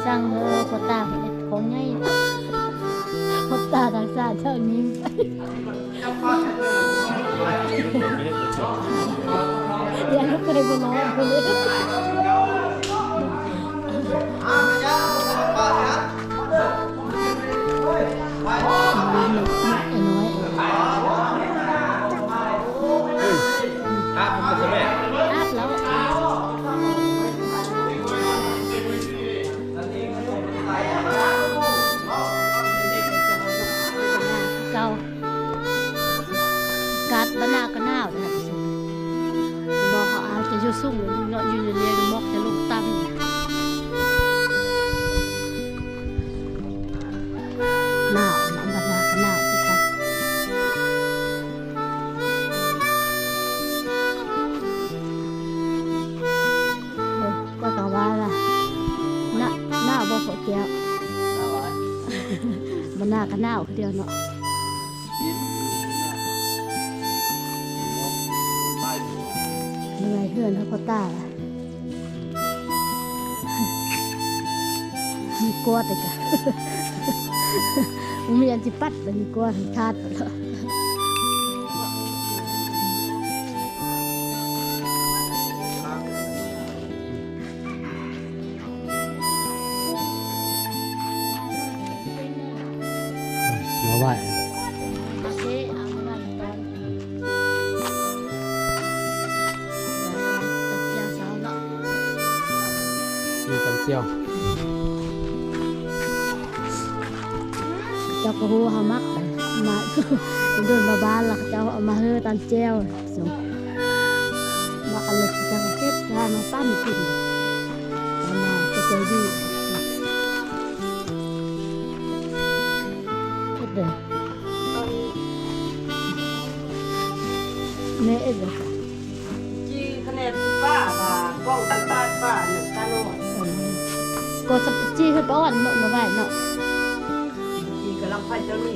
ຕັ້ງເຮີພໍ່ຕາເຮັດຂອງໃຫຍ່ ພໍ່ຕາທັກສາເຈົ້າຍິງ ຢ່າລົງໄປບໍ່ລອດເລີຍ. ອາບແລ້ວ ເກົ່າ ອາກາດບ້ານນາກະໜາວເດ້ ໝອກເຮົາອາດຈະຢູ່ສູງເນາະ ຢູ່ເລນໝອກຈະລົງຕ່ຳ ໜາວ ບ້ານນາກະໜາວຄືກັນ. ໂອ້ ກໍກະວ່າລະ ໜາ ໜາວບໍ່ພໍ່ແກ້ວ? ໜາວ ບ້ານນາກະໜາວຄືດຽວເນາະ. ເມື່ອຍເຮືອນເຮົາພໍ່ຕາລະ ມີກວດອີກກະ ບໍ່ມີອັນຊິປັດລະ ມີກວດທາດ ມາໄຫວ້ ແຈ່ວເຮົາເນາະ ມີຕຳແຈ່ວ ເຈົ້າກໍຮູ້ວ່າເຮົາມັກ ມາ ໂດນມາບ້ານລະ ເຂົາເຈົ້າເອົາມາເຮີຕຳແຈ່ວ. ເຈົ້າ ວ່າເອົາລົດເຈົ້າເກັບມາ ມາຕຳກິນ ຕຳມາກໍໃຈດີ ເຮັດເດີ ແມ່ເຮັດເດີ ຈີ່ຄະແນນປາ ວ່າກ້ອງປາ ປາໜຶ່ງກະນ້ອຍ ກໍສະຈີ່ຄືປາອ່ອນເນາະ ມາໄວ້ເນາະ ຈີ່ກຳລັງໄຟເຈົ້ານີ້.